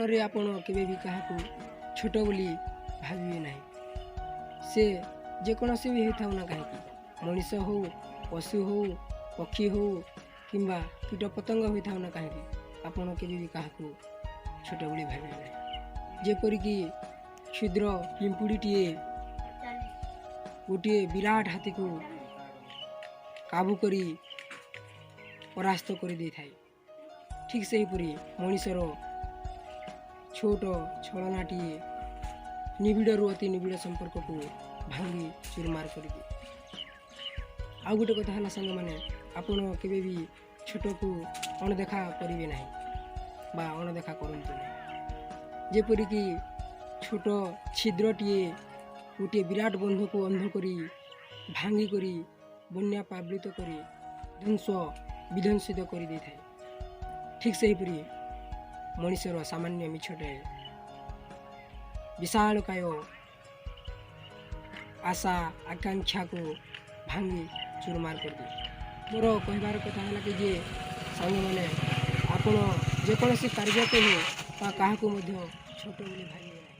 ମନରେ ଆପଣ କେବେ ବି କାହାକୁ ଛୋଟ ବୋଲି ଭାବିବେ ନାହିଁ। ସେ ଯେକୌଣସି ବି ହେଇଥାଉ ନା କାହିଁକି, ମଣିଷ ହଉ, ପଶୁ ହଉ, ପକ୍ଷୀ ହଉ କିମ୍ବା କୀଟପତଙ୍ଗ ହୋଇଥାଉ ନା କାହିଁକି, ଆପଣ କେବେ ବି କାହାକୁ ଛୋଟ ବୋଲି ଭାବିବେ ନାହିଁ। ଯେପରିକି କ୍ଷୁଦ୍ର ପିମ୍ପୁଡ଼ିଟିଏ ଗୋଟିଏ ବିରାଟ ହାତୀକୁ କାବୁ କରି ପରାସ୍ତ କରିଦେଇଥାଏ, ଠିକ୍ ସେହିପରି ମଣିଷର ଛୋଟ ଛଳନାଟିଏ ନିବିଡ଼ରୁ ଅତି ନିବିଡ଼ ସମ୍ପର୍କକୁ ଭାଙ୍ଗି ଚୁରମାର କରିଦିଏ। ଆଉ ଗୋଟେ କଥା ହେଲା ସାଙ୍ଗମାନେ, ଆପଣ କେବେ ବି ଛୋଟକୁ ଅଣଦେଖା କରିବେ ନାହିଁ ବା ଅଣଦେଖା କରନ୍ତୁ ନାହିଁ। ଯେପରିକି ଛୋଟ ଛିଦ୍ରଟିଏ ଗୋଟିଏ ବିରାଟ ବନ୍ଧକୁ ଅନ୍ଧ କରି, ଭାଙ୍ଗି କରି, ବନ୍ୟା ପ୍ଲାବିତ କରି ଧ୍ୱଂସ ବିଧ୍ୱଂସିତ କରିଦେଇଥାଏ, ଠିକ୍ ସେହିପରି ମଣିଷର ସାମାନ୍ୟ ମିଛଟେ ବିଶାଳକାୟ ଆଶା ଆକାଂକ୍ଷାକୁ ଭାଙ୍ଗି ଚୁରମାର କରିଦିଏ। ମୋର କହିବାର କଥା ହେଲା କି ଯେ ସାଙ୍ଗମାନେ, ଆପଣ ଯେକୌଣସି କାର୍ଯ୍ୟକୁ ହେଉ ବା କାହାକୁ ମଧ୍ୟ ଛୋଟ ବୋଲି ଭାବିବେ ନାହିଁ।